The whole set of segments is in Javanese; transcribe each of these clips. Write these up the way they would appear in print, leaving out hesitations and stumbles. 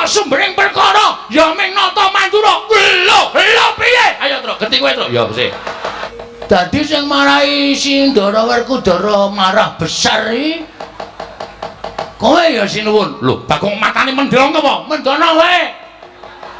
Kok sumbering perkara ya ming nata Mandura. Lho, lho piye? Ayo, Truk, genti kowe, Truk. Ya, sik. Dadi sing marai si Ndara Werkudara marah besar iki kowe ya sinuwun. Lho, Bagong matane mendhelong apa? Mendono wae.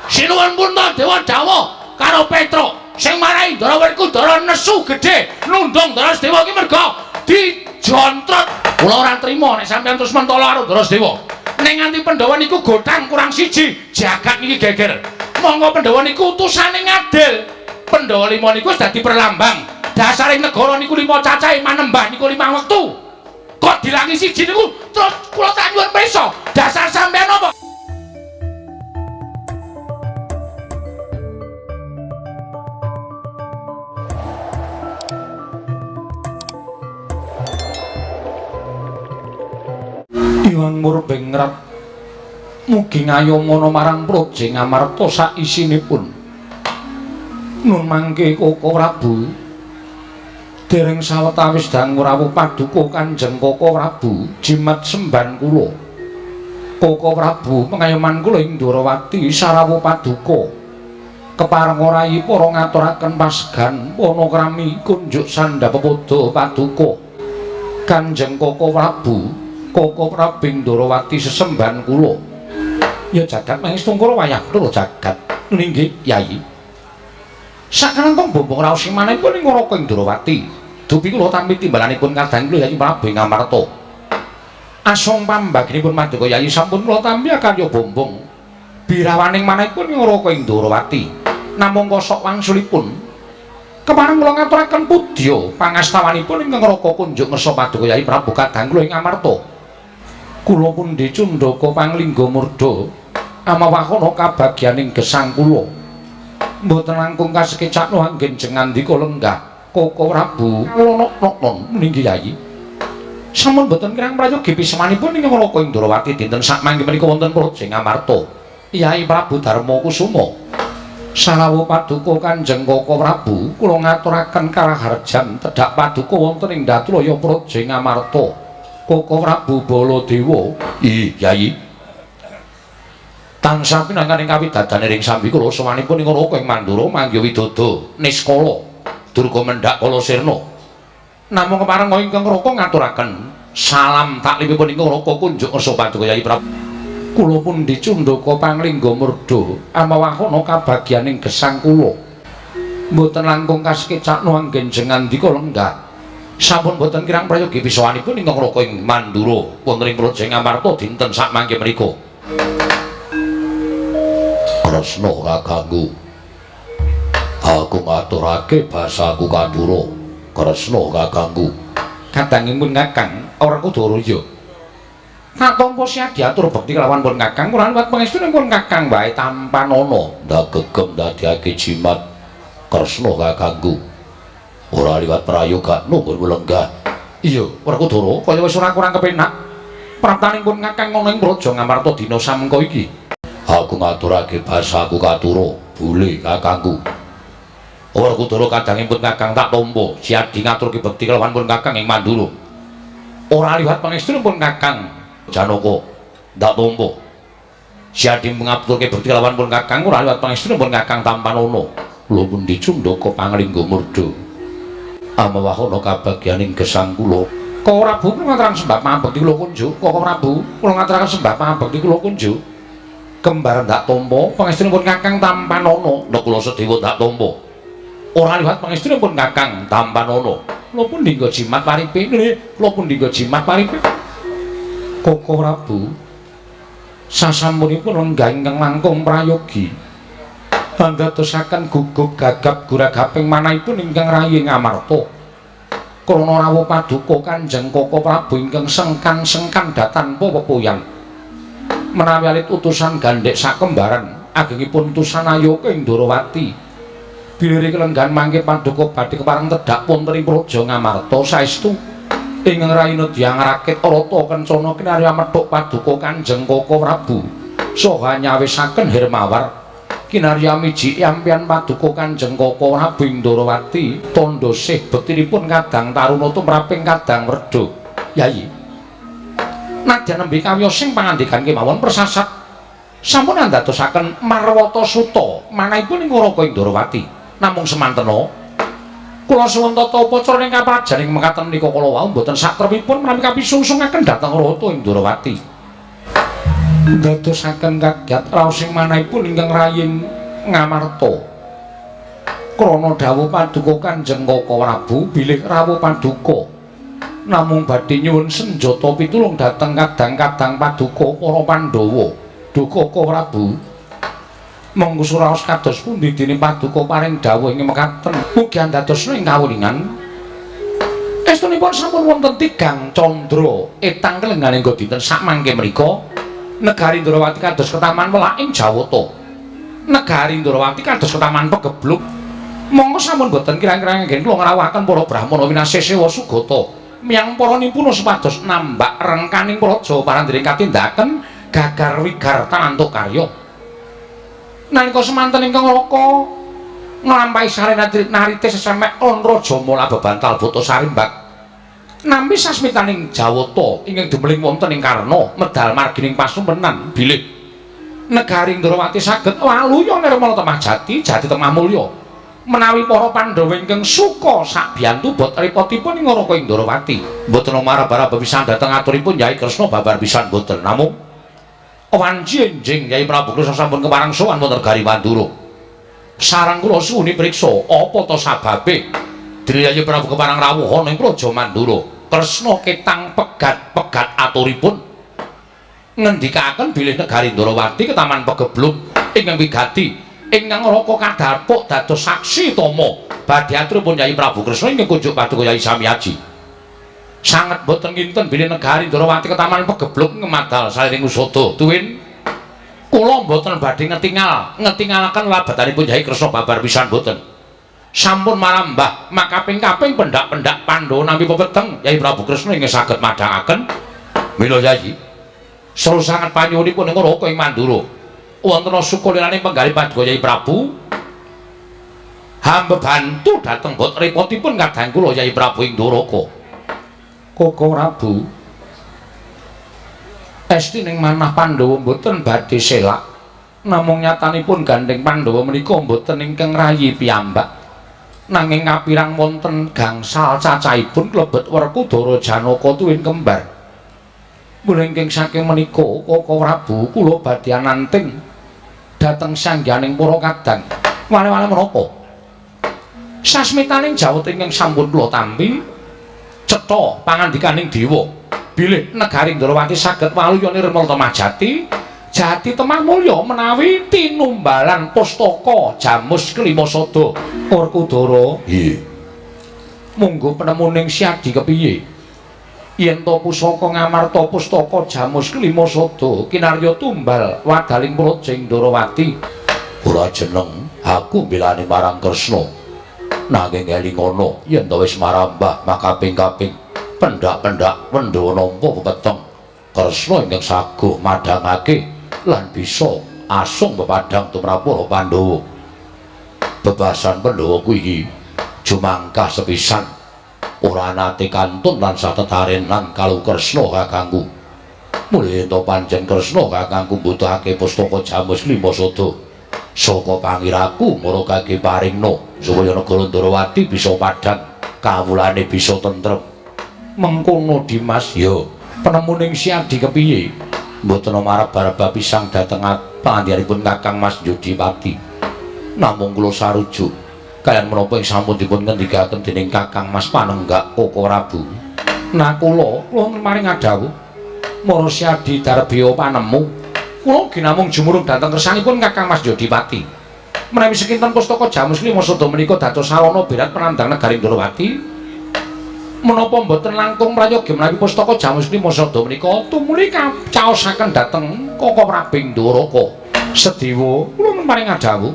Sinuwun Puntadewa dawuh karo Petruk sing marai Ndara Werkudara nesu gedhe nundung Ndara Sedewa iki merga dijontrot. Kula ora trima nek sampeyan terus mentolo karo Ndara Sedewa. Ning nganti Pandhawa niku gotang kurang siji, jagat niki geger. Monggo Pandhawa niku utusane ngadil. Pandhawa lima niku wis dadi perlambang. Dasare negara niku lima cacahe manembah niku lima wektu. Kok dilangi siji niku terus kula tak nyuwun pirsa. Dasar sampeyan apa? Iwang Murbengrat mugi ngayomana marang Praja Ngamarta saisinipun. Nun mangke Koko Prabu dereng sawetawis dangu rawuh paduka Kanjeng Koko Prabu jimat semban kula. Koko Prabu pengayoman kula ing Ndorowati sarawuh paduka. Kepareng rai para ngaturaken pasgan panakrami kunjuk sandha pepoda paduka. Kanjeng Koko Prabu, Koko Prabu ing Ndorowati sesemban kula. Ya jagat mangestungkara wayah kula jagat. Nggih, Yai. Sakalangkung bombong raos manahipun ing Raka ing Ndorowati. Dupi kula tampi timbalanipun kadang kula Yai Prabu ing Amarta. Asung pambaginipun paduka Yai sampun kula tampi akarya bombong. Birawaning manahipun ing Raka ing Ndorowati. Namung kosok wangsulipun kepareng kula ngaturaken pudya pangastawanipun ingkang Raka kunjuk ngersa paduka Yai Prabu kadang kula ing Amarta. Kula pundi cundaka panglingga murda amawahana kabagyaning gesang kula. Mboten langkung kasekecakno anggen jengandika lenggah Koko Prabu kula nok-noknon nggih Yai. Sampun mboten kirang prayogi pisemanipun ing Raka ing Ndorowati dinten sakmangke menika wonten Praja Ngamarta. Yai Prabu Darma Kusuma. Sarawuh paduka Kanjeng Koko Prabu kula ngaturaken karaharjan tedhak paduka wonten ing Datulaya Praja Ngamarta. Koko Prabu Baladewa. Ih, Yai. Tansah pinangkaning kawidadane ring sambi kula sowanipun ing Raka ing Mandura manggih widodo niskala durga mendhak kala sirna. Namung kepareng ingkang Raka ngaturaken salam taklimipun ingkang Raka kunjuk ngersa paduka Yai Prabu. Kula pundi cundaka panglingga murda amawahana kabagyaning gesang kula. Mboten langkung kasekecakno anggen jengandika lenggah. Sampun boten kirang prayogi pisowanipun ingkang Raka ing Mandura wonten ing Praja Ngamarta dinten sakmangke menika. Kresna kakangku. Aku ngaturake basaku kandura. Kresna kakangku. Kadangipun Kakang ora Kudara ya. Tak tampa siadi atur bekti kelawan pun Kakang ora liwat pangestunipun Kakang wae tampanana. Ndak gegem ndadekake jimat Kresna kakangku. Ora liwat prayoga nunggu lenggah. Iya, Werkudara kaya wis ora kurang kepenak. Praptaning pun Kakang ana ing Praja Ngamarta dina samengko iki. Aku ngaturake basaku katura, bule kakangku. Werkudara kadangipun Kakang tak tampa siadi ngaturke bekti kelawan pun Kakang ing Mandura. Ora liwat pangestunipun Kakang Janaka ndak tampa. Siadi ngaturke bekti kelawan pun Kakang ora liwat pangestunipun Kakang tampanana. Lho pundi cundaka panglingga murda. Amawahana kabagyaning gesang kula. Koko Prabu kula ngaturaken sembah pamekti kula kunjuk. Koko Prabu kula ngaturaken sembah pamekti kula kunjuk. Kembar ndak tampa pangestunipun Kakang tampanana. Nek kula Sedewa ndak tampa. Ora liwat pangestunipun Kakang tampanana. Kula pundi nggo jimat paripe? Nggih, kula pundi nggo jimat paripe? Koko Prabu sasampunipun lenggah ingkang langkung prayogi. Andadosaken gugup gagap guragaping manahipun ingkang rayi Ngamarta. Krana rawuh paduka Kanjeng Koko Prabu ingkang sengkan-sengkan datanpa pepuyan. Menawi alit utusan gandhek sakembaran agengipun utusan Ayoka ing Ndorowati. Bilih kelenggahan mangke paduka badhe kepareng tedhak wonten ing Praja Ngamarta saestu ingkang rayi nedya ngrakit rata kencana kinarya methuk paduka Kanjeng Koko Prabu saha nyawisaken Hermawar. Kinarya miji ampian paduka Kanjeng Koko Prabu ing Ndorowati tandha sih bektinipun kadang taruna tumraping kadang werda. Yayi, nadyan nembe kawiyosing pangandikan kemawon persasat Sampun andadosaken Marwata Suta manahipun ing Raka ing Ndorowati. Namung semantena kula suwun tata upacara ing kaprajan ing mekaten menika kala wau mboten satrepipun menawi kapisungsungaken dhateng Rata ing Ndorowati. Ndadosaken kaget raos ing manahipun ingkang raying Ngamarta. Krana dawuh paduka Kanjeng Kaka Prabu bilih rawuh paduka namung badhe nyuwun senjata pitulung dhateng kadang-kadang paduka para Pandhawa. Duh Kaka Prabu, monggo suraos kados pundi dene paduka paring dawuh ing mekaten mugi andadosna ing kawuningan. Estunipun sampun wonten tigang candra etang kelengganing dinten sakmangke mriku negari Ndrawati kados ketaman welaking Jawata. Negari Ndrawati kados ketaman pegebluk. Monggo sampun boten kirang-kirang anggen kula ngrawuhaken para brahmana winasesewa sugata miyang para nimpuna supados nambak rengkaning praja parandring katindakaken gagar wigar tanantuk karya. Nalika semanten ingkang Raka nglampahi sarena narite sesemek lan raja mula bebantal bata sarimbak. Nampi sasmitaning Jawata ingkang dumeling wonten ing Karna medal margining pasumpenan bilih negari Ndrawati saged waluya nirmala temah jati jati temah mulya. Menawi para Pandhawa ingkang suka sabiyantu bot repotipun ing Raka ing Ndrawati. Mboten marab-marab pisan dhateng aturipun Yai Kresna babar pisan mboten. Namung wanci enjing Yai Prabu Kresna sampun keparang sowan wonten Negari Mandura. Sareng kula suwuni priksa apa ta sababe dene Yai Prabu keparang rawuh ana ing Praja Mandura. Kresna ketang pegat-pegat aturipun ngendikaken bilih negari Ndrawati ketaman pegebluk ingkang wigati ingkang Raka kadhapuk dados saksi tama badhe aturipun Yai Prabu Kresna ingkang kunjuk paduka Yai Samyaji. Sanget boten kinten bilih negari Ndrawati ketaman pegebluk ngemadal saliring usada. Tuwin kula mboten badhe ngetingalaken labatanipun Yai Kresna babar pisan boten. Sampun marambah makaping-kaping pendak-pendak Pandhawa nampi pepeteng Yai Prabu Kresna ingkang saged madhangaken. Mila Yai seru sanget panyuwunipun ing Raka ing Mandura. Wonten sukuliraning penggalih paduka Yai Prabu hamba bantu dhateng bot repotipun kadang kula Yai Prabu ing Ndoraka. Kaka Prabu, esti ning manah Pandhawa mboten badhe selak, namung nyatanipun gandheng Pandhawa menika mboten ingkang rayi piyambak, nanging kapirang wonten gangsal cacahipun klebet Werkudara Janaka tuwin kembar. Mula ingkang saking menika Kaka Prabu kula badhe ananting dhateng sangganing para kadang. Wale-wale menapa? Sasmitaning Jawata ingkang sampun kula tampi cetha pangandikaning dewa bilih negari Ndrawati saged waluya nirmala temah jati jati temah mulya menawi tinumbalan pustaka Jamus Kelima Sada. Werkudara, nggih, monggo penemuning Siadi kepiye yen to pusaka Ngamarta pustaka Jamus Kelima Sada kinarya tumbal wadaling praja ing Ndrawati. Ora jeneng aku mbelani marang Kresna, nanging elingono yen to wis marambah makaping-kaping pendak-pendak Pandhawa nampa pepeteng Kresna ingkang saguh madhangake lan bisa asung pepadhang tumrap para Pandhawa. Bebasan Pandhawa kuwi iki jumangkah sepisan ora nate kantun lan satetarenan kalau Kresna kakangku. Mula yen to pancen Kresna kakangku mbutuhake pustaka Jamus Lima Sada saka pangiraku maragake paringna supaya negara Ndrawati bisa padhang kawulane bisa tentrem. Mengkono Dimas, ya penemuning Siadi kepiye? Mboten marab-marab pisang dhateng pangandianipun Kakang Mas Yudipati. Namung kula sarujuk kaliyan menapa ing sampun dipun ngendikaken dening Kakang Mas Panenggak Kaka Prabu. Nah kula maring ngadhawuh Mara Siadi darbiya panemu kula ugi namung jumurung dhateng kersanipun Kakang Mas Yudipati. Menawi sekinten pustaka Jamus Lima Sada menika dados sarana berat penandang negari Ndrawati, menapa mboten langkung prayogi menawi pustaka Jamus Lima Sada menika tumuli kacaosaken dhateng Kaka Prabu ing Ndoraka. Sediwa kula maring ngadhawuh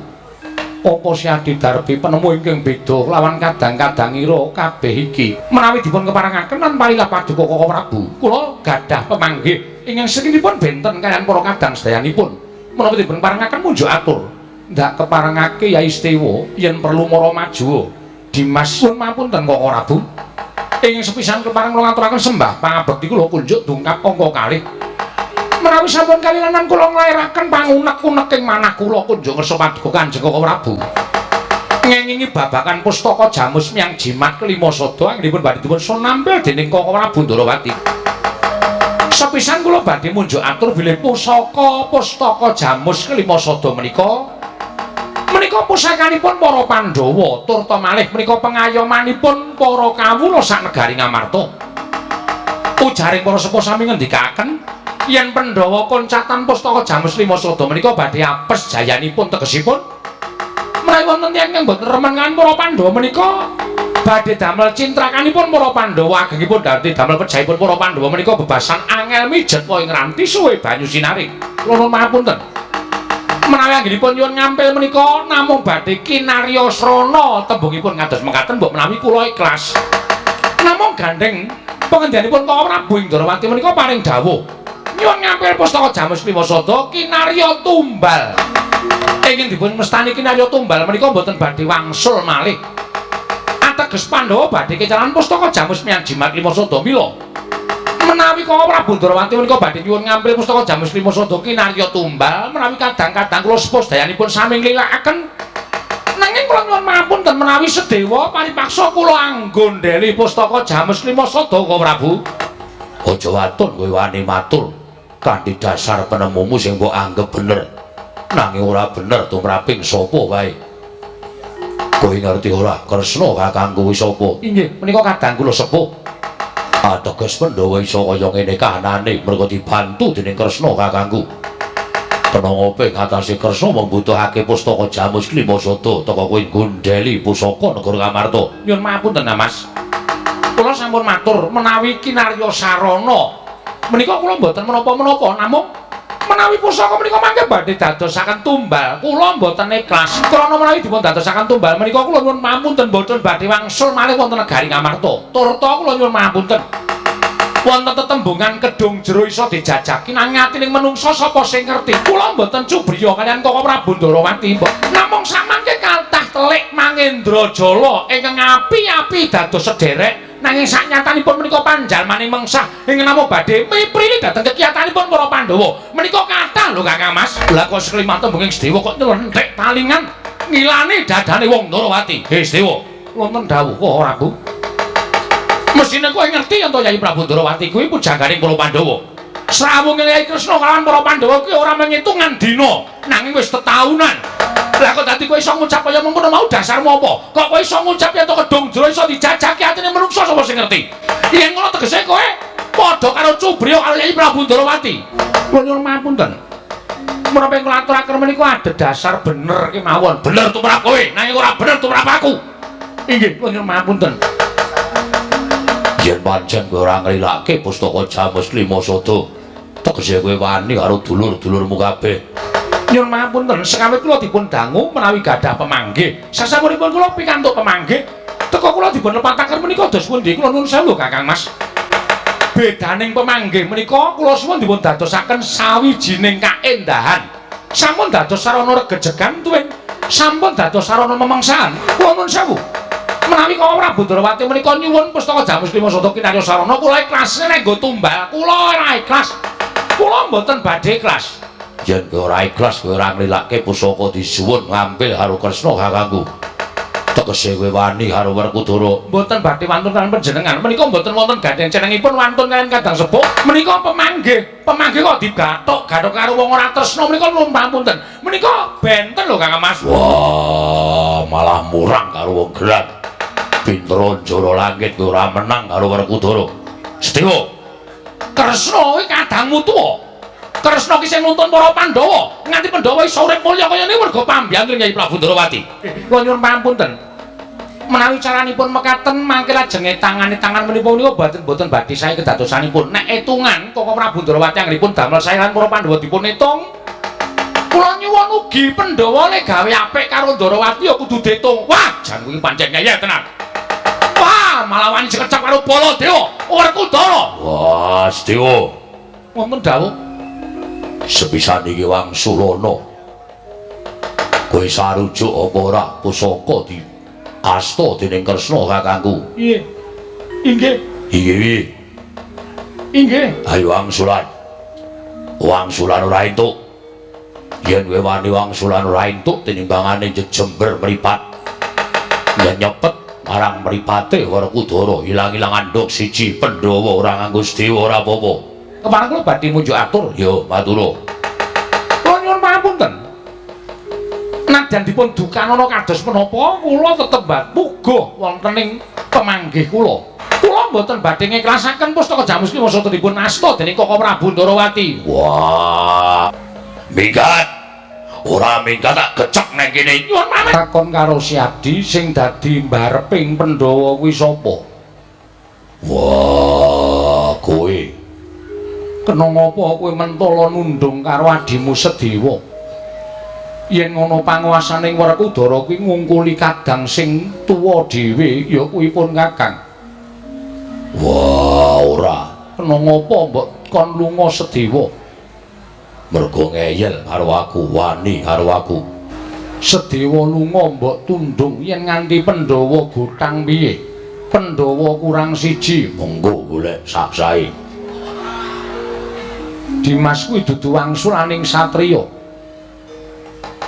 apa Siadi Darbi penemu ingkang beda lawan kadang-kadangira kabeh iki. Menawi dipun keparengaken lan parilah paduka Kaka Prabu, kula gadah pemanggih ingkang sekinipun benten kaliyan para kadang sedayanipun. Menawi dipun parengaken munjuk atur, ndak keparengake ya istiwa yen perlu mara maju. Dimas pun mapunten Kaka Prabu. Ing sepisan kepareng kula ngaturaken sembah pangabekti kula kunjuk dungkap angka kalih. Menawi sampun kalilanan kula nglairaken pangunek-uneking manah kula kunjung ngersa paduka Kanjeng Koko Prabu. Ngengingi babakan pustaka Jamus Miang Jimat kelima sada anggenipun badhe dipun sunampil dening Koko Prabu Ndorowati. Sepisan kula badhe munjuk atur bilih pusaka pustaka Jamus kelima sada menika menika pusakanipun para Pandhawa turta malih menika pengayomanipun para kawula sak negari Ngamarta. Ujaring para sepuh sami ngendikaken yen Pandhawa koncatan pustaka Jamus lima sada menika badhe apes jayanipun, tegesipun menawi wonten tiyang ingkang boten remen kaliyan para Pandhawa menika badhe damel cintrakanipun para Pandhawa, agengipun dadi damel pejahipun para Pandhawa menika bebasan angel mijet wa ing ranti suwe banyu sinari. Kula nuwun pangapunten. Menawi anggenipun nyuwun ngampil menika namung badhe kinarya srana tembungipun ngados mekaten mbok menawi kula ikhlas. Namung gandheng pengendianipun Koko Prabu ing Ndorowati menika paring dawuh nyuwun ngampil pustaka Jamus lima sada kinarya tumbal. Ingin dipun mestani kinarya tumbal menika mboten badhe wangsul malih. Ateges Pandhawa badhe kecalan pustaka Jamus Miang Jimat lima sada. Mila menawi Koko Prabu Ndorowati menika badhe nyuwun ngampil pustaka Jamus lima sada kinarya tumbal, menawi kadang-kadang kula sepuh sedayanipun sami nglilakaken, nanging kula nyuwun pangapunten menawi sedewa paripaksa kula anggondheli pustaka Jamus lima sada Koko Prabu. Aja waton kowe wani matur kanthi dasar penemumu sing mbok anggep bener. Nanging ora bener tumraping sapa wae. Kowe ngerti ora Kresna kakangku kuwi sapa? Inggih, menika kadang kula sepuh. Ateges Pandhawa iso kaya ngene kahanane merga dibantu dening Kresna kakangku. Kenanga apa ing atase Kresna mbutuhake pustaka Jamus lima sada teka kowe nggondheli pusaka negara Ngamarta. Nyuwun pangapunten Mas. Kula sampun matur menawi kinarya sarana menika kula mboten menapa-menapa, namung menawi pusaka menika mangke badhe dadosaken tumbal kula mboten ikhlas. Krana menawi dipun dadosaken tumbal menika kula nyuwun pangapunten mboten badhe wangsul malih wonten negari Ngamarta. Turta kula nyuwun pangapunten. Wonten tetembungan kedung jero iso dijajaki nanging atining menungsa sapa sing ngerti. Kula mboten cubriya kaliyan Koko Prabu Ndorowati. Namung samangke kathah telik Mangendrajala ingkang api-api dados sederek, nanging saknyatanipun menika panjalmaning mengsah ingkang namung badhe miprili dhateng kekiyatanipun para Pandhawa. Menika kathah lho Kakang Mas. Lah kok seklimat tembunging Sedewa kok nylenthik talingan ngilani dadane wong Ndorowati. He Sedewa, wonten dawuh kok Prabu. Mesthine kowe ngerti yen to Yayi Prabu Ndorowati kuwi pujangganing para Pandhawa. Srawunge Yayi Kresna kalawan para Pandhawa kuwi ora mengitungan dina, nanging wis tetaunan. Lah kok dadi kowe iso ngucap kaya mengkono mau dasarmu apa? Kok kowe iso ngucap yen to kedung jero iso dijajaki atine menungsa sapa sing ngerti? Yen ngono tegese kowe padha karo Cubriya karo Yayi Prabu Ndorowati. Kula nyuwun pangapunten. Menapa kula aturaken menika adhedhasar bener kemawon. Bener tumrap kowe, nanging ora bener tumrap aku. Inggih, kula nyuwun pangapunten. Yen pancen kowe ora nglilake pustaka Jamus lima sada, tegese kowe wani karo dulur-dulurmu kabeh. Nyuwun pangapunten, sekawit kula dipun dangu menawi gadah pemanggih. Sasampunipun kula pikantuk pemanggih, teka kula dipun lepataken menika dos pundi? Kula nuwun sewu Kakang Mas. Bedaning pemanggih menika kula suwun dipun dadosaken sawijining kaendahan. Sampun dados sarana regejegan tuwin sampun dados sarana memengsahan. Kula nuwun sewu. Menawi Koko Prabu Ndorowati menika nyuwun pustaka Jamus lima sada kinarya sarana, kula ikhlas. Nek nggo tumbal kula ora ikhlas. Kula mboten badhe ikhlas. Yen kowe ora ikhlas kowe ora nglilake pusaka disuwun ngambil karo Kresna kakangku. Tegese kowe wani karo Werkudara. Mboten badhe wantun kaliyan panjenengan. Menika mboten wonten gandheng cenengipun wantun kaliyan kadang sepuh. Menika pemanggih, pemanggih kok digathuk-gathuk karo wong ora tresna menika nuwun pangapunten. Menika benten lho Kakang Mas. Wah, malah murang karo wong gerak. Pinter njara langit kowe ora menang karo Werkudara. Sedewa. Kresna kuwi kadangmu tuwa. Kresna ki sing nuntun para Pandhawa, nganti Pandhawa iso urip mulya kaya ngene merga pambiyantu Kyai Prabu Ndorowati. Kula nyuwun pangapunten. Menawi caranipun mekaten mangke lajenge tangane tangan menika menika mboten badhe sae kedadosanipun. Nek etungan Koko Prabu Ndorowati anggenipun damel sae lan para Pandhawa dipun etung, kula nyuwun ugi Pandhawa le gawe apik karo Ndorowati ya kudu diitung. Wah, jan kuwi pancen ngeyel tenan. Wah, malah wani sekecap karo Baladewa, Werkudara. Wah, Sedewa. Wonten dawuh. Sepisan iki Wangsulana. Kowe sarujuk apa ora pusaka di asta dening Kresna kakangku? Nggih. Inggih. Inggih. Inggih. Ayo wangsulan. Wangsulan ora entuk. Yen kowe wani wangsulan ora entuk tinimbangane jejember mripat. Yen nyepet marang mripate Werkudara ilang-ilang andhuk siji Pandhawa ora nganggo Sedewa ora apa-apa. Kepareng kula badhe munjuk atur. Ya, matur. Kula nyuwun pangapunten. Nadyan dipun dukanana kados menapa kula tetep puguh wonten ing pemanggih kula. Kula mboten badhe ngiklasaken pustaka Jamus Klimasada dipun asta dening Koko Prabu Ndorowati. Wah. Minggat. Ora minggat tak gecek nang kene. Nyuwun pamit. Takon karo Siadi sing dadi mbareping Pandhawa kuwi sapa? Wah, kowe. Kena ngapa kowe mentala nundung karo adimu Sedewa? Yen ngono panguwasaning Werkudara kuwi ngungkuli kadang sing tuwa dhewe ya kuwi pun Kakang. Wah, ora. Kena ngapa mbok kon lunga Sedewa? Mergo ngeyel karo aku, wani karo aku. Sedewa lunga mbok tundung yen nganti Pandhawa gotang piye? Pandhawa kurang siji, monggo golek saksae. Dimas kuwi dudu wangsulaning satriya.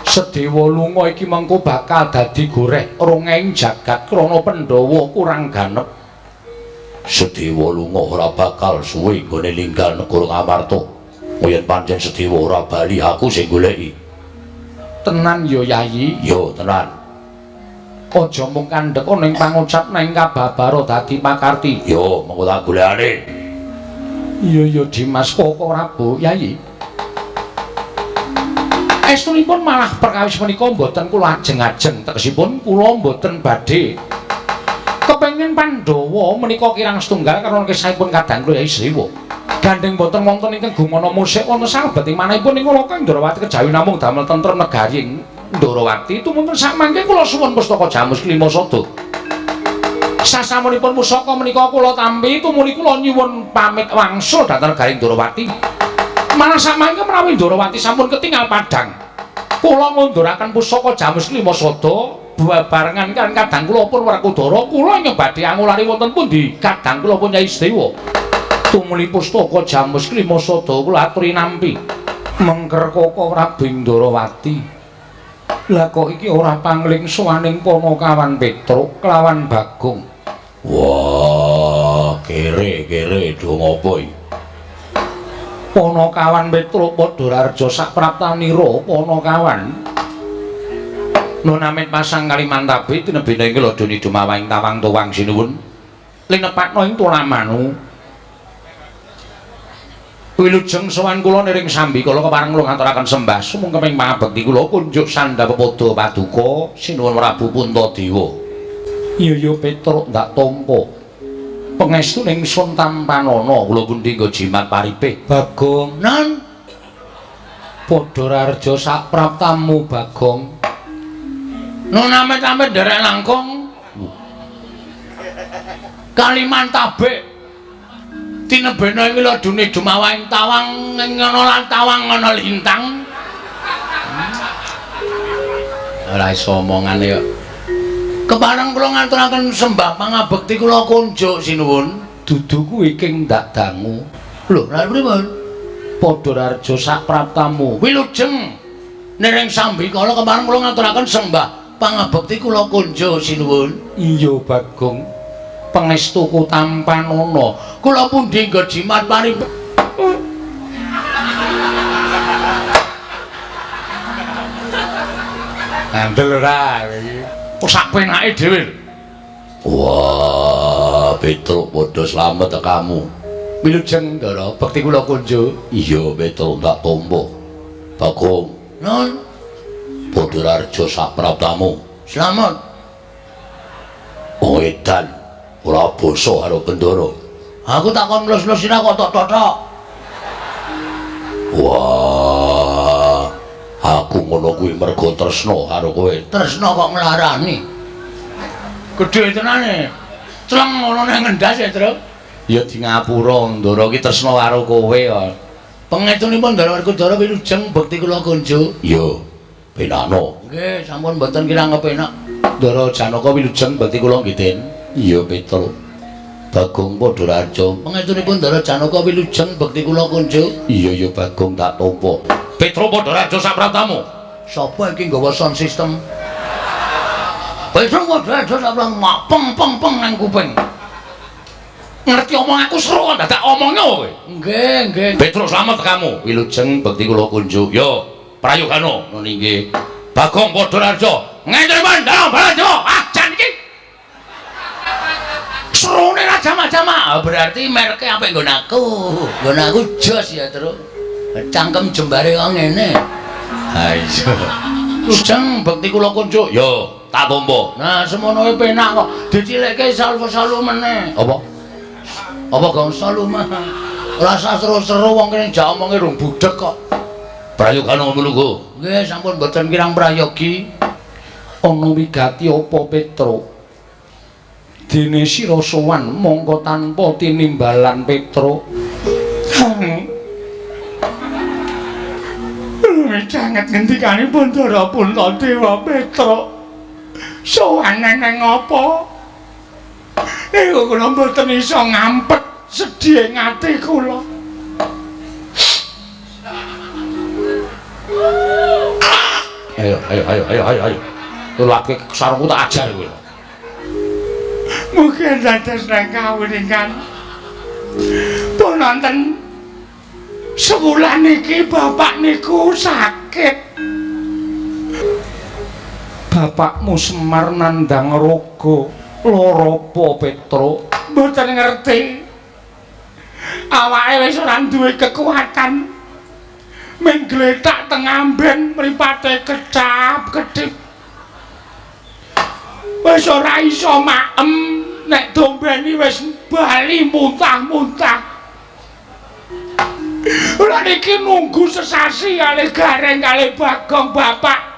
Sedewa lunga iki mengko bakal dadi goreh rongeng jagat krana Pandhawa kurang ganep. Sedewa lunga ora bakal suwe nggone ninggal negara Ngamarta. Yen pancen Sedewa ora bali aku sing goleki. Tenan ya Yayi? Ya tenan. Aja mung kandhek ana ing pangucap nang kababara dadi pakarti. Ya mengko tak golekane. Iya ya Dimas Koko Prabu Yayi. Estunipun malah perkawis menika mboten kula ajeng-ajeng, tegesipun kula mboten badhe kepengin Pandhawa menika kirang setunggal karena kisahipun kadang kula Yayi Sedewa. Gandeng mboten wonten ingkang gumana musik wonten salebeting manahipun ing Loka Ndorowati kejawi namung damel tentrem negari Ndorowati tumunten sakmangke kula suwun pustaka Jamus Klimasada. Sasampunipun pusaka menika kula tampi tumuli kula nyuwun pamit wangsul dhateng negari Ndorowati. Malah sakmangke menawi Ndorowati sampun ketingal padhang, kula ngunduraken pusaka Jamus Klimasada bebarengan kan kadang kula pun Werkudara kula ingkang badhe angulari wonten pundi kadang kula pun Yai Sedewa. Tumuli pustaka Jamus Klimasada kula aturi nampi. Mengker Koko Prabu Ndorowati. Lah kok iki ora pangling sowaning Panakawan Petruk kelawan Bagong. Wah, kere-kere do ngopo iki? Panakawan Petruk padha raja sapraptanira Panakawan. Nun amit pasang Kalimantabe tinebene ing lodoni dumawahing tawang tuwang sinuwun. Linepakna ing Tulamanu. Wilujeng sowan kula niring sambi kala kepareng kula ngaturaken sembah sumungkeming pangabekti kula kunjuk sandha pepadha paduka sinuwun Prabu Puntadewa. Iya ya Petruk ndak tampa. Pangestu ning sun tampanana kula pundi nggo jimat paripih. Bagong nan padha raharja sak praptamu Bagong. Nun amit-amit nderek langkung Kalimantabe tinebena ing ladune dumawahing tawang ngono lan tawang ngono lintang. Ora iso omongane kok. Kepareng kula ngaturaken sembah pangabekti kula kunjuk sinuwun. Dudu kuwi king ndak dangu. Lho, lha pripun? Padha raharja sak praptamu. Wilujeng niring sambikala kepareng kula ngaturaken sembah pangabekti kula kunjuk sinuwun. Iya Bagong. Pangestuku tampanana. Kula pundi nggo jimat paripih. Andel ora iki. Kok sak penake dhewe. Wah, Petruk padha slamet kamu. Wilujeng Ndara, bekti kula kunjuk. Iya, Petruk tak tampa. Bagong, nun padha raharja sak praptamu. Slamet. Wong edan ora basa karo Bendara. Aku takon nglus-nglus sira kok tok totok. Wah, aku ngono kuwi mergo tresna karo kowe. Tresna kok nglarani. Gedhe tenane. Cleng ngono nang ngendas ya, Truk. Ya di ngapura Ndara iki tresna karo kowe kok. Pangestunipun Ndara Werkudara wilujeng bekti kula kunjuk. Iya, penakno. Nggih, sampun mboten kirang kepenak. Ndara Janaka wilujeng bekti kula nggih, Den. Iya, Petruk. Bagong Padharaja. Pangestunipun Ndara Janaka wilujeng bekti kula kunjuk. Iya ya Bagong tak tampa. Petro Padharaja sapratamu. Sapa iki nggawa sound system? Petro Padharaja sapratamu peng peng peng nang kuping. Ngerti omong aku seru kok dadak omongnya kowe. Nggih, nggih. Petro slamet kamu. Wilujeng bekti kula kunjuk. Yo, prayogano. Ngono nggih. Bagong Padharaja. Ngentripun Ndara Baladewa. Ah, jan iki. Serune ra jamak-jamak. Berarti merke apik nggon aku. Nggon aku jos ya, Truk. Cangkem jembare kok ngene. Ha iya. Lujeng bekti kula kunjuk. Yo, tak tampa. Nah, semono e penak kok. Dicilikke salvo-salvo meneh. Apa? Apa gong salu mah? Ora usah seru-seru wong kene jak omonge rung budhek kok. Prayogana mlungguh. Nggih, sampun mboten kirang prayogi. Ana wigati apa Petro? Dene sira sowan mongko tanpa tinimbalan Petro. Sanget ngendikanipun Ndara Puntadewa Petro. Sowan neng apa? Niku kula mboten iso ngampet sedih ing ati kula. Ayo ayo ayo ayo ayo ayo. Tulake sarungku tak ajar kowe. Mugi dados nang kawuningan. Pun wonten sewulan iki bapak niku sakit. Bapakmu Semar nandhang raga lara apa Petro? Mboten ngerti. Awake wis ora duwe kekuatan. Ming gletak teng amben mripate kecap-kedip. Wis ora iso maem, nek dombeni wis bali muntah-muntah. Ora niki nunggu sesasi kalih Gareng kalih Bagong bapak.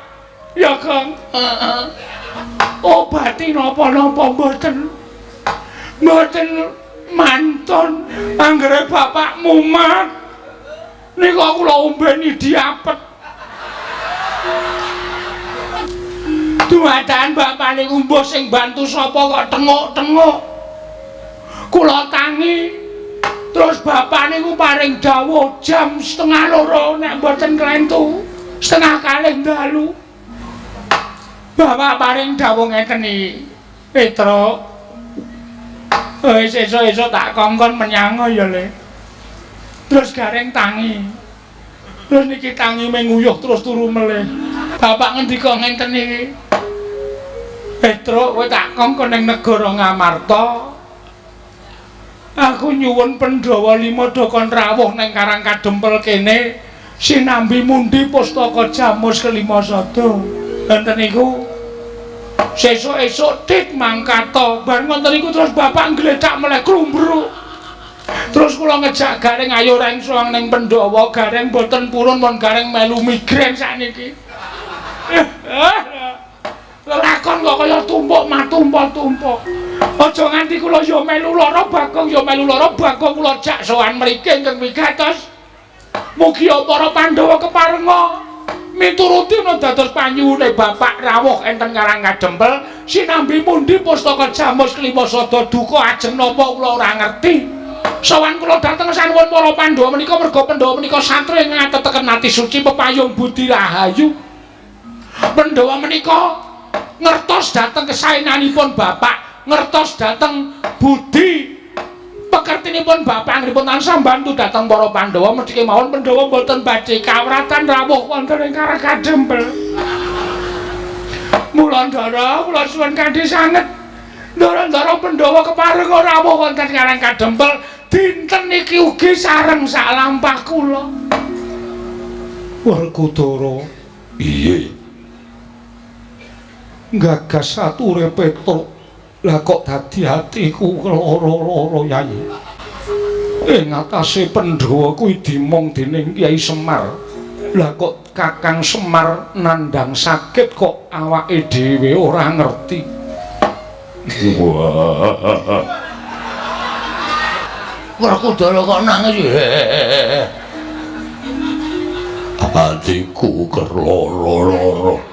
Ya, Gong. Heeh. Obati napa-napa mboten. Mboten mantun anggere bapak mumat. Nika kula ombeni diapet. Dumadaan bapak niku mbuh sing bantu sapa kok tenguk-tenguk. Kula tangi. Terus bapak niku paring dawuh jam 1:30 nek mboten klentu, 1:30 dalu. Bapak paring dawuh ngeten iki. Petro. Wis esuk-esuk tak kongkon menyang ya, Le. Terus Gareng tangi. Terus niki tangi menguyuh terus turu melih. Bapak ngendika ngenten iki. Petro, kowe tak kongkon ning negara Ngamarta. Aku nyuwun Pandhawa 5 do kon rawuh ning Karang Kadempel kene sinambi mundi pustaka Jamus kelima sada. Wonten niku sesuk-esuk tit mangkata. Bar ngoten niku terus bapak nggletak meleh klumbruk. Terus kula ngejak Gareng ayo reng sowan ning Pandhawa, Gareng mboten purun mon Gareng melu migrain sakniki. Lelakon kok kaya tumpuk matumpuk-tumpuk. Aja nganti kula ya melu lara Bagong ya melu lara Bagong kula jak sowan mriki ingkang wigatos. Mugi para Pandhawa keparenga mituruti ana dados panyuwune bapak rawuh enten Karang Kadempel sinambi mundi pustaka Jamus kelima sada duka ajeng napa kula ora ngerti. Sowan kula dhateng sanuwun para Pandhawa menika merga Pandhawa menika satria ngateteken ati suci pepayung budi rahayu. Pandhawa menika ngertos dhateng kesaenanipun bapak, ngertos dhateng budi pekertinipun bapak angripun tansah mbantu dhateng para Pandhawa mesti kemawon Pandhawa mboten badhe kawratan rawuh wonten ing Karang Kadempel. Mula ndara kula suwun kanthi sanget. Ndara-ndara Pandhawa keparenga rawuh wonten Karang Kadempel dinten niki ugi sareng sak lampah kula. Werkudara. Iya. Gagas ature Petruk. Lah kok dadi atiku lara-lara Yai. Ing atase Pandhawa kuwi dimong dening Kyai Semar. Lah kok Kakang Semar nandhang sakit kok awake dhewe ora ngerti. Wah. Werkudara kok nangis. Atiku kerloro-loro.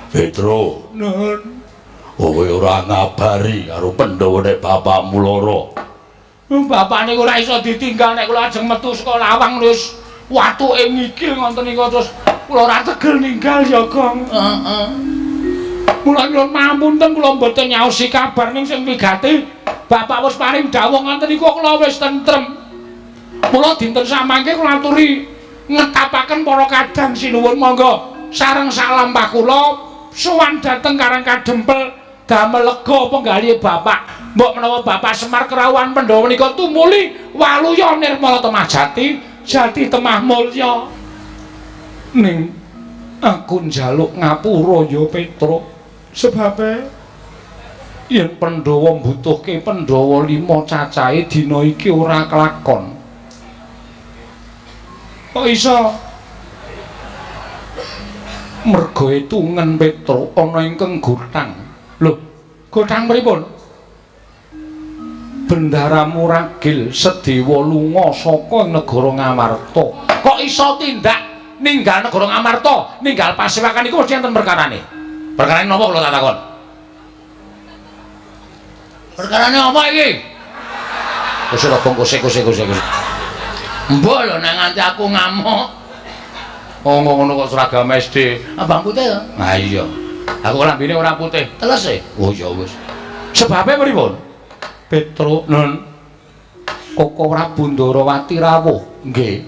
Petro, Nun. Kowe ora ngabari karo Pandhawa nek bapakmu lara. Bapak niku ora iso ditinggal nek kula ajeng metu saka lawang wis watuke ngigil ngoten niku terus kula ora tegel ninggal ya, Gong. Heeh. Mula nyuwun pamunten kula mboten nyaosi kabar ning sing wigati bapak wis paring dawuh ngoten niku kula wis tentrem. Mula dinten samangke kula aturi ngetapaken para kadang sinuwun monggo sareng salam kula sowan dhateng Karang Kadempel damel lega penggalihe bapak. Mbok menawa Bapak Semar kerawuhan Pandhawa menika tumuli waluya nirmala temah jati, jati temah mulya. Ning aku njaluk ngapura ya Petruk, sebabe yen Pandhawa mbutuhke Pandhawa 5 cacahe dina iki ora kelakon. Kok iso? Merga etungen Petruk ana ingkang gothang. Lho, gothang pripun? Bendaramu ragil Sedewa lunga saka negara Ngamarta. Kok iso tindak ninggal negara Ngamarta, ninggal pasewakan iku mesti enten perkarane. Perkarane napa kula tak takon? Perkarane apa iki? Wis ora kosek. Mbok lho nek nganti aku ngamuk. Oh ngono kok seragam SD. Abang putih ya? Ha iya. Aku lambene ora putih. Teles e? Oh ya wis. Sebabe pripun? Petruk nun Koko Prabu Ndarawati rawuh nggih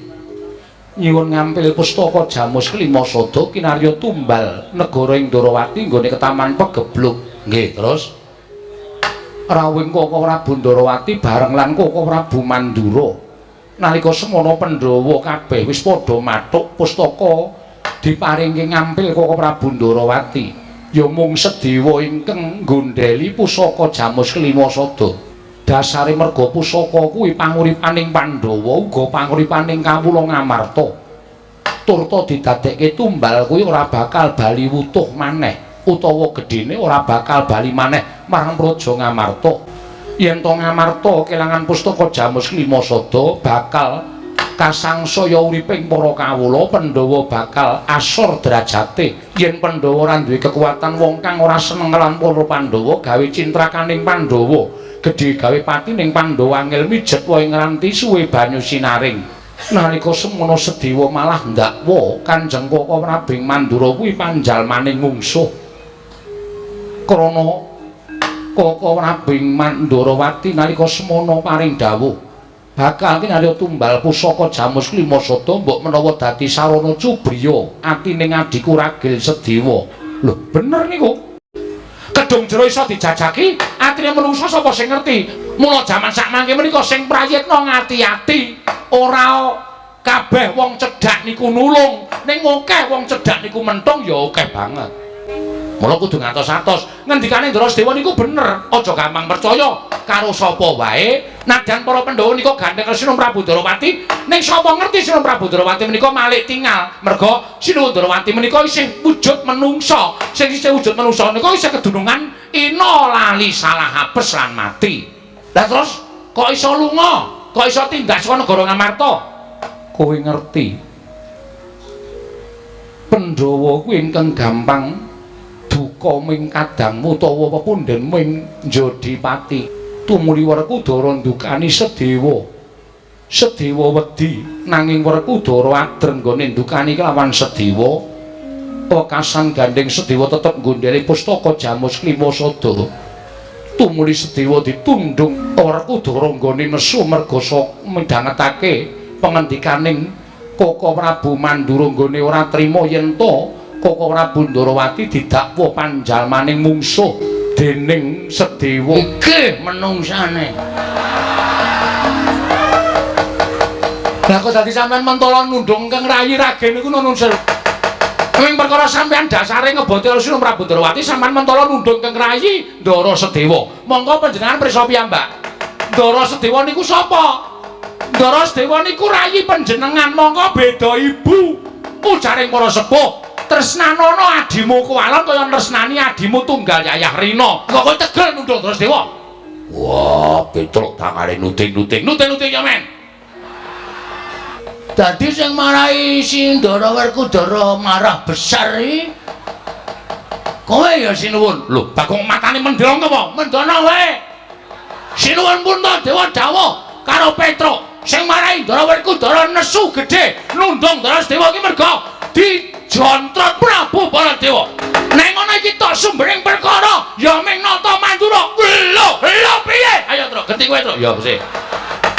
nyuwun ngampil pustaka Jamus Klima Sada kinarya tumbal negara ing Ndarawati nggone ketaman Pegebluk nggih terus rawuhing Koko Prabu Ndarawati bareng lan Koko Prabu Mandura nalika semono Pandhawa kabeh wis padha mathuk pustaka diparingke ngampil Koko Prabu Ndarawati ya mung Sedewa ingkang nggondheli pusaka Jamus Klima Sada. Dasare merga pusaka kuwi panguripaning Pandhawa uga panguripaning kawula Ngamarta. Turta didadekke tumbal kuwi ora bakal bali wutuh maneh utawa gedhene ora bakal bali maneh marang Praja Ngamarta. Yen to Ngamarta kelangan pustaka Jamus Klima Sada bakal kasangsaya uriping para kawula, Pandhawa bakal asor derajate. Yen Pandhawa ora duwe kekuatan wong kang ora seneng lan para Pandhawa gawe cintrakaning Pandhawa, gedhe gawe pati ning Pandhawa angel mijet wae ngranti suwe banyu sinaring. Nalika semono Sedewa malah ndakwa Kanjeng Koko Prabu Mandura kuwi panjalmaning mungsuh. Krana Koko Prabu Mandurawati nalika semono paring dawuh bakal kinarya tumbal pusaka Jamus Klima Sada mbok menawa dadi sarana cubriya atine adhiku ragil Sedewa. Lho bener niku. Kedung jero iso dijajaki, atine menungsa sapa sing ngerti. Mula jaman sakmangke menika sing prayitna ngati-ati, ora kabeh wong cedhak niku nulung, ning akeh wong cedhak niku mentung ya akeh banget. Mula kudu ngantos-atos. Ngendikane Ndara Sedewa niku bener, aja gampang percaya karo sapa wae. Nadyan para Pandhawa nika gandeng Sinuwun Prabu Ndarawati, ning sapa ngerti Sinuwun Prabu Ndarawati menika malik tingal. Merga Sinuwun Ndarawati menika isih wujud menungsa. Sing isih wujud menungsa nika isih kedunungan ina lali salah apes lan mati. Lah terus kok iso lunga? Kok iso tindak saka negara Ngamarta? Kowe ngerti. Pandhawa kuwi ingkang gampang duka ming kadangmu utawa pepundhen ming Jodipati. Tumuli Werkudara ndukani Sedewa. Sedewa wedi nanging Werkudara adreng nggone ndukani kelawan Sedewa. Wekasan gandeng Sedewa tetep nggondheli pustaka Jamus Klima Sada. Tumuli Sedewa ditundung Werkudara nggone nesu merga midhangetake pengendikaning Koko Prabu Mandura nggone ora trima yen to Koko Prabu Ndarawati didakwa panjalmaning mungsuh dening Sedewa. Iki menungsane. Lah kok dadi sampean mentala nundung kang rayi ragen niku nun sewu. Ing perkara sampean dasare ngeboti Sinuwun Prabu Ndarawati sampean mentala nundung kang rayi Ndara Sedewa. Monggo panjenengan prisa piyambak. Ndara Sedewa niku sapa? Ndara Sedewa niku rayi panjenengan, monggo beda ibu. Ujaring para sepuh, tresnanono adimu kuwalon kaya tresnani adimu tunggal Yayah Rina. Kok kowe tegel nundung Ndara Sedewa? Wah, Petruk tangane nuting-nuting. Nuting-nuting ya men. Dadi sing marahi si Ndara Werkudara marah besar iki Kowe ya sinuwun. Lho, Bagong matane mendhong apa? Mendhono wae. Sinuwun Puntadewa dawuh karo Petruk sing marai Ndara Werkudara nesu gedhe nundung Ndara Sedewa iki merga dijontrot Prabu Baladewa. Nek ngono iki tok sumbering perkara ya ming Nata Mandura. Lho, lho piye? Ayo Truk, genti kowe Truk. Ya mesti.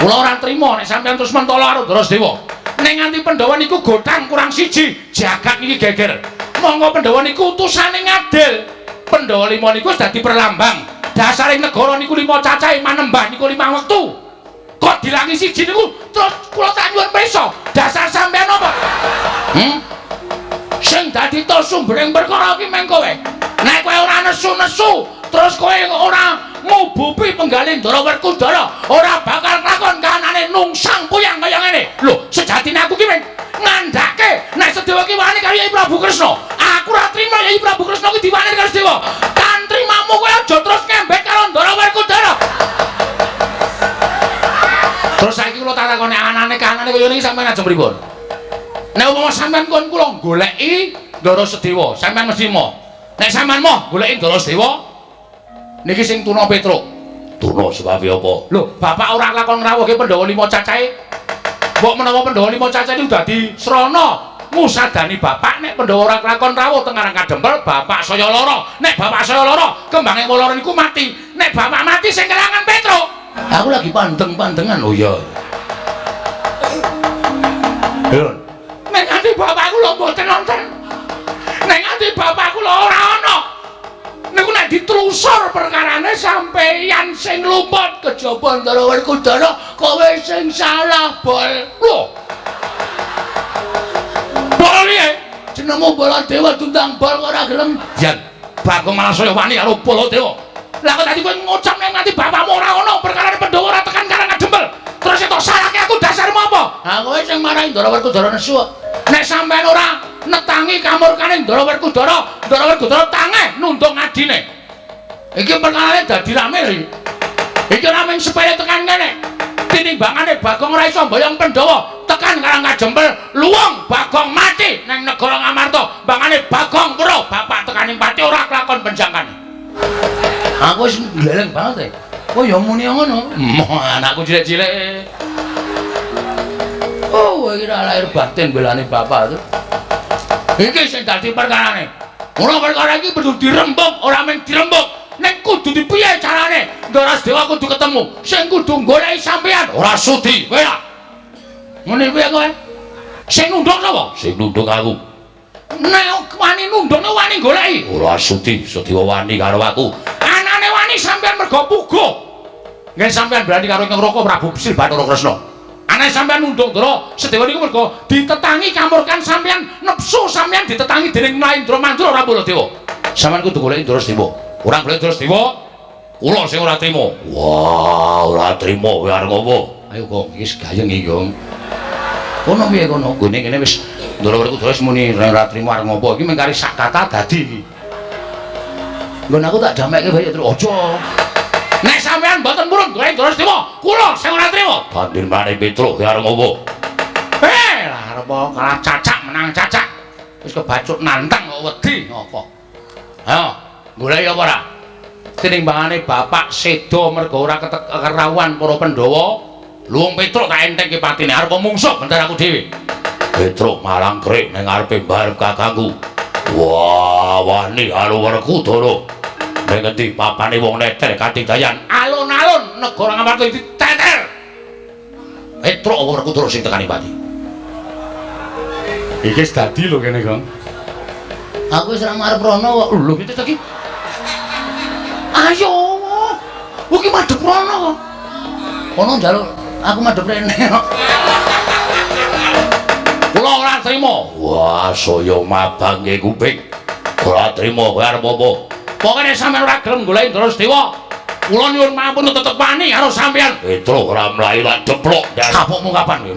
Kula ora trima nek sampeyan terus mentolo karo Ndara Sedewa. Nek nganti Pandhawa niku gotang kurang siji, jagat niki geger. Monggo Pandhawa niku utusane ngadil. Pandhawa lima niku wis dadi perlambang. Dasaring negara niku lima cacahe manembah niku lima wektu. Kok dilangi siji niku terus kula tak nyuwun pirsa. Dasar sampeyan apa? Sing dadi to sumbering perkara iki meng kowe. Nek kowe ora nesu-nesu, terus kowe ora ngubupi penggalih Ndara Werkudara, ora bakal nglakon kahanane nungsang puyang kaya ngene. Lho, sejatine aku ki meng ngandhake nek Sedewa ki wani karo Yai Prabu Kresna. Aku ora trima Yai Prabu Kresna ki diwani karo Sedewa. Tan trimamu kowe aja terus ngembek karo Ndara Werkudara. Terus saiki kula tak takoni anane kahanane kaya ngene iki sampeyan ajeng pripun? Nek umpama sampeyan kon kula goleki Ndara Sedewa, sampeyan mesti moh. Nek sampeyan moh goleki Ndara Sedewa, niki sing tuna Petruk. Tuna sebabe apa? Lho, bapak ora lakon ngrawuhke Pandhawa lima cacahe. Mbok menawa Pandhawa lima cacahe niku dadi srana ngusadani bapak nek Pandhawa ora lakon rawuh teng Karang Kadempel, bapak saya lara. Nek bapak saya lara, kembange lara niku mati. Nek bapak mati sing kelangan Petruk. Aku lagi pandeng-pandengan. Oh iya. Lho. Nek nganti bapakku lho mboten nonton. Nek nganti bapakku lho ora ana. Niku nek ditelusur perkarane sampeyan sing lumut kejaba Ndara Werkudara, kowe sing salah, Bol. Lho. Bol piye? Jenengmu Baladewa diundang Bol kok ora gelem. Yen Bagong malah saya wani karo Baladewa. Lah kok tadi kowe ngucap nek nganti bapakmu ora ana perkarane Pandhawa ora tekan Karang Kadempel. Terus itu salahke aku dasarmu apa? Ha kowe sing marahi Ndara Werkudara nesu kok. Nek sampeyan ora netangi kamurkane Ndara Werkudara, Ndara Werkudara tangeh nundung adine. Iki perkarane dadi rame lho iki. Iki ora mung sepele tekan kene. Tinimbangane Bagong ora iso mboyong Pandhawa tekan Karang Kadempel, luwung Bagong mati nang negara Ngamarta. Mbangane Bagong weruh bapak tekaning pati ora kelakon penjangkane. Aku wis gleleng banget e. Oh ya muni ngono. Moh anakku cilik-cilik. Oh, iki ora lahir batin belane bapak tuh. Iki sing dadi perkarane. Ora perkara iki kudu dirembug, ora mung dirembug. Nek kudu dipiye carane? Ndara Sedewa kudu ketemu. Sing kudu goleki sampeyan ora sudi. Kowe ya. Ngene piye kowe? Sing nunduk sapa? Sing nunduk aku. Nek wani nunduk wani goleki. Ora sudi, Sedewa wani karo aku. Anane wani sampeyan mergo puguh. Nggih sampeyan berani karo Ingkang Raka Prabu Sri Bathara Kresna. Anane sampeyan nunduk Ndara Sedewa niku mergo ditetangi kamurkan sampeyan, nepsu sampeyan ditetangi dening Mahendra Mandura ora Baladewa. Sampeyan kudu goleki Ndara Sedewa. Ora golek Ndara Sedewa, kula sing ora trima. Wah, ora trima kowe arep ngopo? Ayo Gong, iki gayeng iki, Gong. Kono piye kono? Gone kene wis Ndara Werkudara wis muni ora trima arep ngopo. Iki mung kari sak kata dadi iki. Nggon aku tak damekke bae terus aja. Nek sampeyan mboten purun golek Ndara Sedewa, kula sing ora trima. Bandir maneh Petruk kowe arep ngopo? Lah arep kalah cacak menang cacak. Wis kebacut nantang kok wedi ngopo. Ayo, goleki apa ora? Tinimbangane bapak seda mergo ora kerawuhan para Pandhawa, luwung Petruk tak entengke patine arep mungsuh bentar aku dhewe. Petruk malang krik ning ngarepe mbarep kakangku. Wah, wani karo Werkudara. Ning ngendi papane wong neter katidayan alun-alun negara Ngamarta iki diteter. Petruk apa Werkudara sing tekani pati? Iki wis dadi lho kene, Gong. Aku wis ora marep rono kok. Lho piye to iki? Ayo. Iki madhep rono kok. Kono njaluk aku madhep rene kok. Kula ora trima. Wah, saya mabange kuping. Ora trima kowe arep apa? Pokoke nek sampeyan ora gelem goleki Ndara Sedewa, kula nyuwun mampun tetep wani karo sampeyan. Petruk ora mlayu lak deplok. Kapokmu kapan kowe?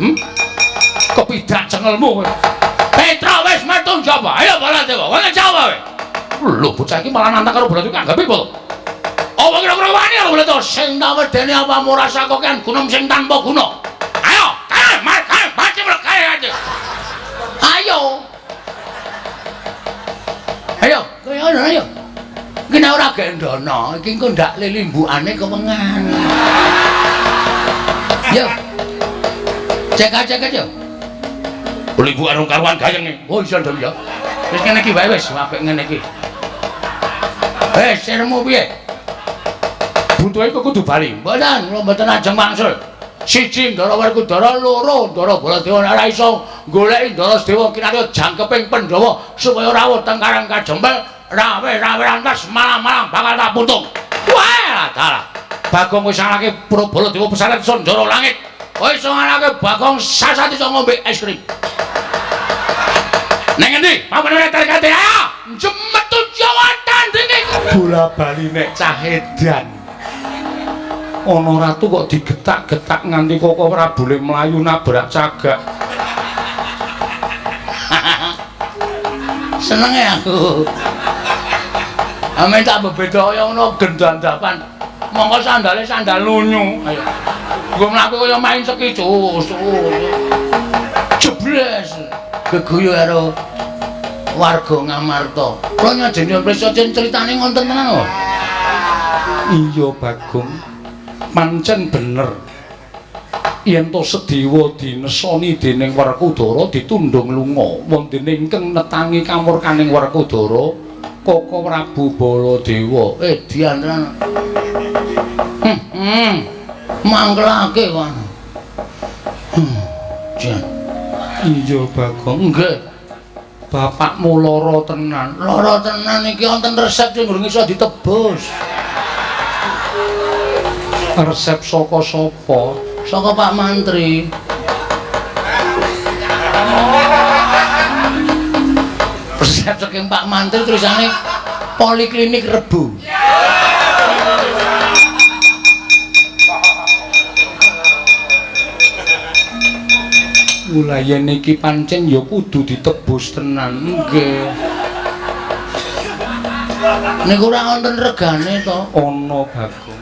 Kepidak cengelmu kowe. Petruk wis metu njaba. Ayo Baladewa, kowe njaba kowe. Lho bocah iki malah nantang karo Baladewa anggape apa to? Apa kira-kira wani karo Baladewa sing tak wedeni apamu rasa kokean gunung sing tanpa guna. Ayo, kae, kae, mati kae aja. Ayo. Ayo, kowe ayo. Iki nek ora gendono, iki engko ndak lilimbukane kewengan. Yo. Cek-cek yo. Limbukan karuan gayenge. Oh iso ndong ya. Wis ngene iki wae wis apik ngene iki. Wis sirmu piye? Buntuhe kok kudu bali. Mboten, kula mboten ajeng wangsul. Siji Ndara Werkudara, loro Ndara Baladewa ora iso goleki Ndara Sedewa kinarya jangkeping Pandhawa supaya rawuh teng Karang Kajempel, rawe-rawe rantas malang-malang bakal tak putung. Wah, dalah. Bagong wis ngalahke Baladewa pesaret Sandara langit. Kowe iso ngalahke Bagong sasat iso ngombe es krim. Neng endi? Pamane tarikate ayo. Jemetu Jawa tandinge. Bola bali nek cah edan. Ana ratu kok digetak-getak nganti Koko Prabule mlayu nabrak cagak. Senenge aku. Ame tak bebeda kaya ngono gendandapan. Mongko sandale sandal lunyu. Ayo. Nggo mlaku kaya main seki cus. Jebles. Geguyu karo warga Ngamarta. Kula nyajeni prisa critane ngonten tenan kok. Iya Bagong. Pancen bener. Yen to Sedewa dinesoni dening Werkudara ditundhung lunga, wondene ingkang netangi kamurkaning Werkudara Koko Prabu Baladewa. Dian tenan. Mangkelake kok. Jan. Iya Bagong. Nggih. Bapakmu lara tenan. Lara tenan iki wonten resep sing durung iso ditebus. Resep saka sapa? Saka Pak Mantri. Resep saking Pak Mantri tulisane Poliklinik Rebo. Mula yen iki pancen ya kudu ditebus tenan. Nggih. Niku ora wonten regane to? Ana Bagong.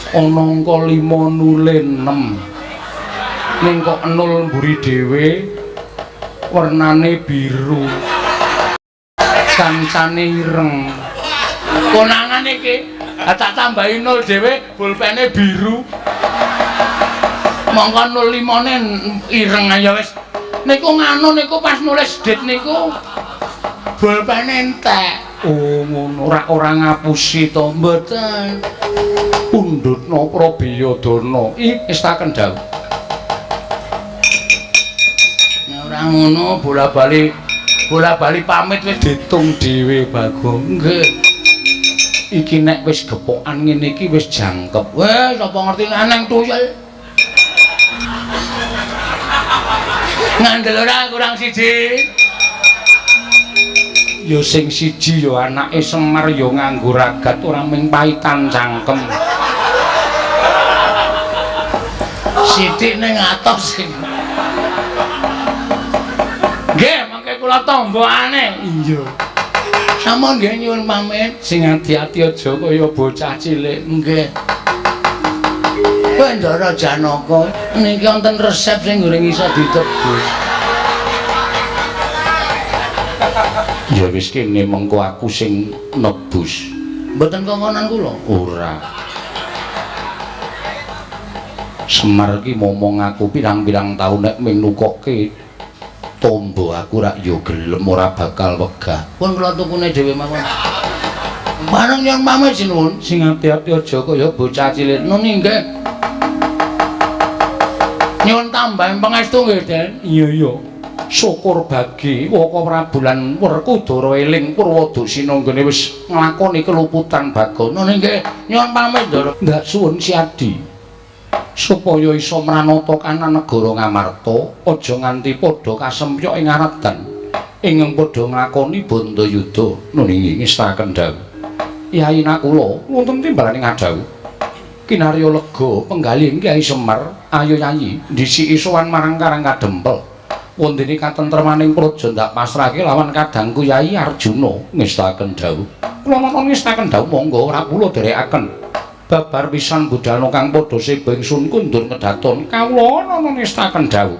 Ana angka 5 nule 6. Ning kok 0 mburi dhewe wernane biru. Kancane ireng. Konangan iki tak tambahi 0 dhewe pulpene biru. Mongko 05-ne ireng aja wis. Niku nganu niku pas nulis dit niku pulpene entek. Oh ngono, ora ngapusi to? Mboten. Pundhutna Prabiyadana. Wis tak kendhau. Nek ora ngono bola-bali pamit wis ditung dhewe Bagong. Nggih. Iki nek wis gepokan ngene iki wis jangkep. Wis sapa ngerti eneng tuyul. Ngandel ora kurang siji. Ya sing siji ya anake Semar ya nganggo ragat ora ming paitan cangkem. Sithik ning atos sing. Nggih, mangke kula tombokane. Iya. Sampun nggih nyuwun pamit. Sing ati-ati aja kaya bocah cilik. Nggih. Ndara Janaka niki wonten resep sing goreng iso ditebus. Ya wis kene mengko aku sing nebus. Mboten kongkonan kula? Ora. Semar iki momong aku pirang-pirang taun nek ming nukokke tombo aku rak ya gelem ora bakal wegah. Pun kula tukune dhewe mawon. Bareng nyuwun pamit sinuwun. Sing ati-ati aja kaya bocah cilik. Nuni nggih. Nyuwun tambahan pangestu nggih, Den. Iya iya. Syukur bagi Waka Prabu lan Werkudara eling Purwadasina nggone wis nglakoni keluputan Bagong. Nuni nggih, nyuwun pamit Ndara. Ndak suwun Siadi. Supaya iso mranata kanan negara Ngamarta, aja nganti padha kasempyok ing aredan. Ingkang padha nglakoni bandayuda. Nuni ngestaken dawuh. Yai Nakula wonten timbalaning adhawuh. Kinarya lega penggalih Kyai Semar, ayo Yayi ndhisiki sowan marang Karang Kadempel. Wondene katentremaning praja ndak pasrahke lawan kadangku Yai Arjuna. Ngestaken dawuh. Kula nonton ngestaken dawuh monggo ora kula dherekaken. Babar pisan budalna kang padha seba ingsun kundur kedaton. Kawula nonton ngestaken dawuh.